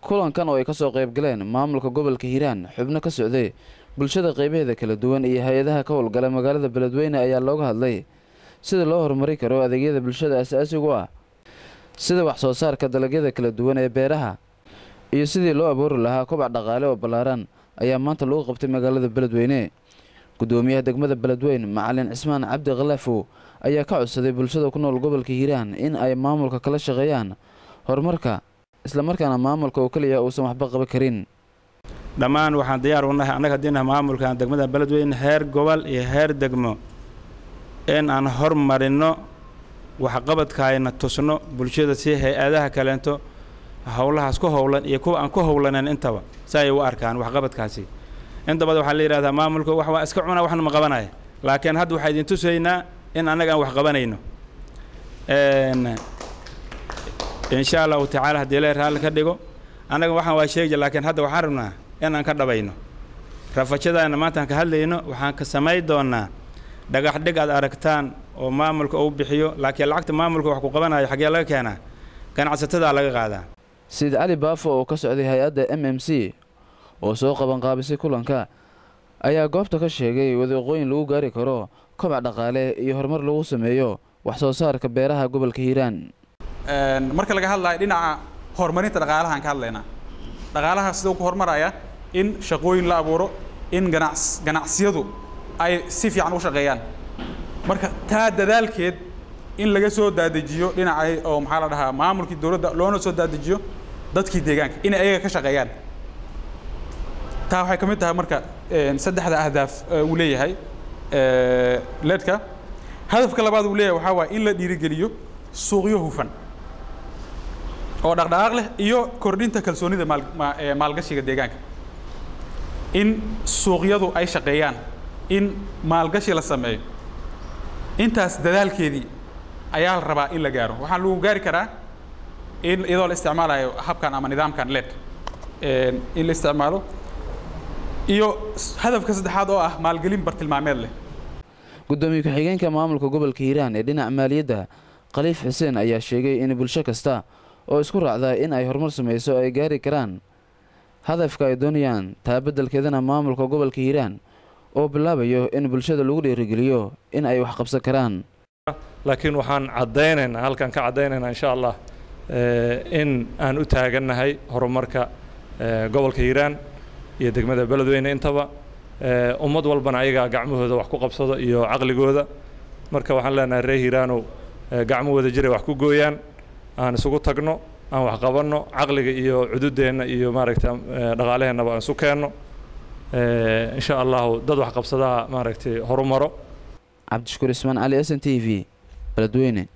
Kulankan oo ay kasoo qayb galeen maamulka gobolka Hiiraan, xubno ka socday bulshada qeybaheeda kala duwan iyo hay-adaha ka howlgala magaalada Beledweyne ayaa looga hadlay sida loo horumari karo adeegyada bulshada asaasigu ah, sida wax soo saarka dalagyada kala duwan ee beeraha iyo sidii loo abuuri lahaa kobac dhaqaale oo ballaaran ayaa maanta lagu qabtay magaalada Beledweyne. Gudoomiyaha degmada Beledweyne, Macalin Cismaan Cabdi Khilaafow, ayaa ka codsaday bulshada ku nool gobolka Hiiraan in ay maamulka kala shaqeeyaan horumarka, islamarkaana maamulka oo keliya uusan waxba qaban karin. Dhammaan waxaan diyaar u nahay annaga haddii nahay maamulkan degmada Beledweyne, heer gobol iyo heer degmo, in aan hormarinno waxqabadkaayna, tusno bulshada si hay-adaha kaleento howlahaas ku howlan iyo kuwa aan ku howlanayn intaba si ay u arkaan waxqabadkaasi. Inta badan waxaa la yidhahdaa maamulka wax waa iska cuna, waxna ma qabanaya, laakiin hadda waxaa idin tusaynaa in annaga aan wax qabanayno, insha Allahu tacaala, haddii Ilaahay raalli ka dhigo. Annaga waxaan waa sheegi, laakiin hadda waxaan rabnaa in aan ka dhabayno rafajadaana maanta aan ka hadlayno. Waxaan ka samay doonaa dhagax dhig aad aragtaan oo maamulka uu bixiyo, laakiin lacagta maamulka wax ku qabanayo xaggee laga keenaa? Ganacsatada laga qaadaa. Sayid Cali Baafo oo ka socday hay-adda MMC oo soo qabanqaabisay kulanka ayaa goobta ka sheegay wadiiqooyin lagu gaari karo kobac dhaqaale iyo horumar lagu sameeyo wax soo saarka beeraha gobolka Hiiraan. Marka laga hadlayo dhinaca horumarinta dhaqaalaha aan ka hadlaynaa, dhaqaalaha siduu ku horumaraya in shaqooyin la abuuro, in ganacsiyadu ay si fiican u shaqeeyaan. Marka taa dadaalkeed in laga soo daadejiyo dhinacay oo maxaa la dhahaa maamulkii dowladda, loona soo daadejiyo dadkii deegaanka inay ayaga ka shaqeeyaan, taa waxay ka mid tahay marka saddexda ahdaaf uu leeyahay leedka. Hadafka labaad uu leeyahay waxaa waaye in la dhiirigeliyo suuqyo hufan oo dhaqdhaqaaq leh iyo kordhinta kalsoonida maalgashiga deegaanka. In suuqyadu ay shaqeeyaan, in maalgashi la sameeyo, intaas dadaalkeedii ayaa la rabaa in la gaaro. Waxaan lagu gaari karaa in iyadoo la isticmaalayo habkan ama nidaamkan LED in la isticmaalo. Iyo hadafka saddexaad oo ah maalgelin bartilmaameed leh. Gudoomiye ku-xigeenka maamulka gobolka Hiiraan ee dhinaca maaliyadda, Khaliif Xuseen, ayaa sheegay in bulsho kasta oo isku raacda in ay horumar sameyso ay gaari karaan hadafka ay doonayaan, taa beddelkeedana maamulka gobolka Hiiraan oo bilaabayo in bulshada lagu dhiirigeliyo in ay wax qabsan karaan. Laakiin waxaan caddaynaynaa, halkaan ka caddaynaynaa, insha Allah, in aan u taagannahay horumarka gobolka Hiiraan iyo degmada Beledweyne intaba. Ummad walbana ayagaa gacmahooda wax ku qabsado iyo caqligooda. Marka waxaan leenahay reer Hiiraanow, gacmo wada jiray wax ku gooyaan. Aan isugu tagno, aan wax qabanno, caqliga iyo cududeenna iyo maaragta dhaqaalaheennaba aan isu keenno, insha Allahu dad wax qabsadaha maaragtay horumaro. Cabdishakuur Ismaan Cali, SNTV, Beledweyne.